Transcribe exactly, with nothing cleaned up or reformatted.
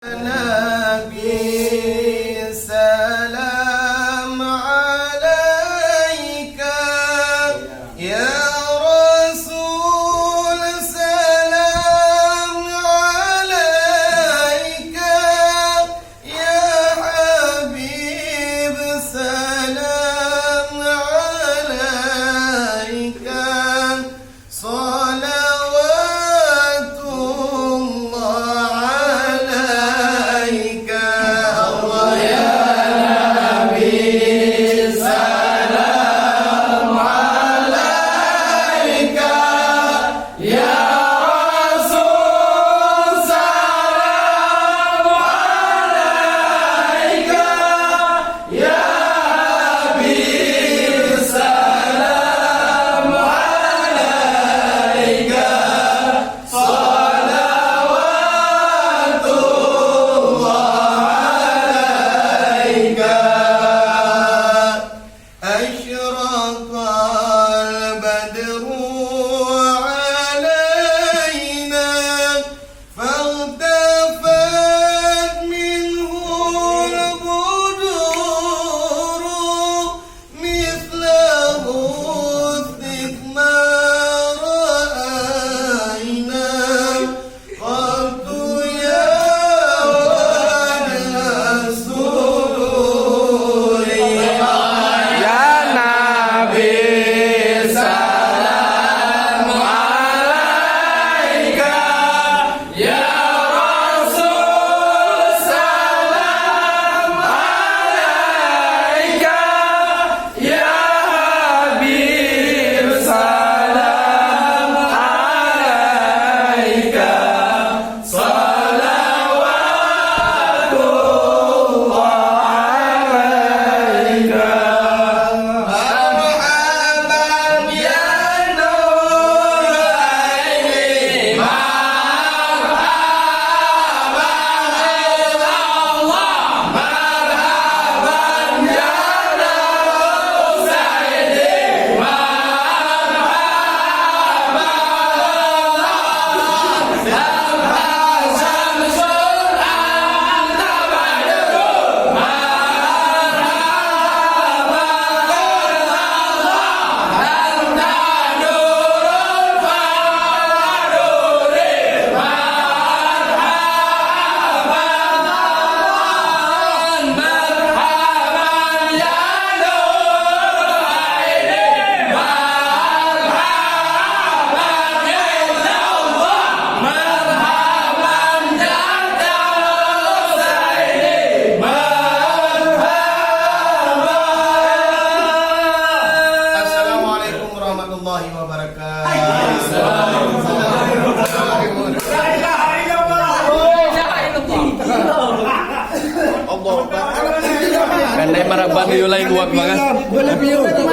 Nabi, salam alaika, ya Rasul, salam alaika, ya Habib, salam alaika. Salawatullah alaika, Allah ya Nabi, salam alaika, ya Rasul, salam alaika. Ya Habib, salam alaika, salawatullah alaika. Asyraqal badru alaina, فاختفت منه البدور مثله استثمار عينا. قلت يا وجه السرور يا نبي سلام عليك. Ya Rasul, salam alaika. Ya Habib, salam alaika. Salawatullah alaika. Marhaban ya Nur Aini. Assalamualaikum warahmatullahi wabarakatuh. Allahu Akbar. Kan dari maraban yuk lain kuat banget.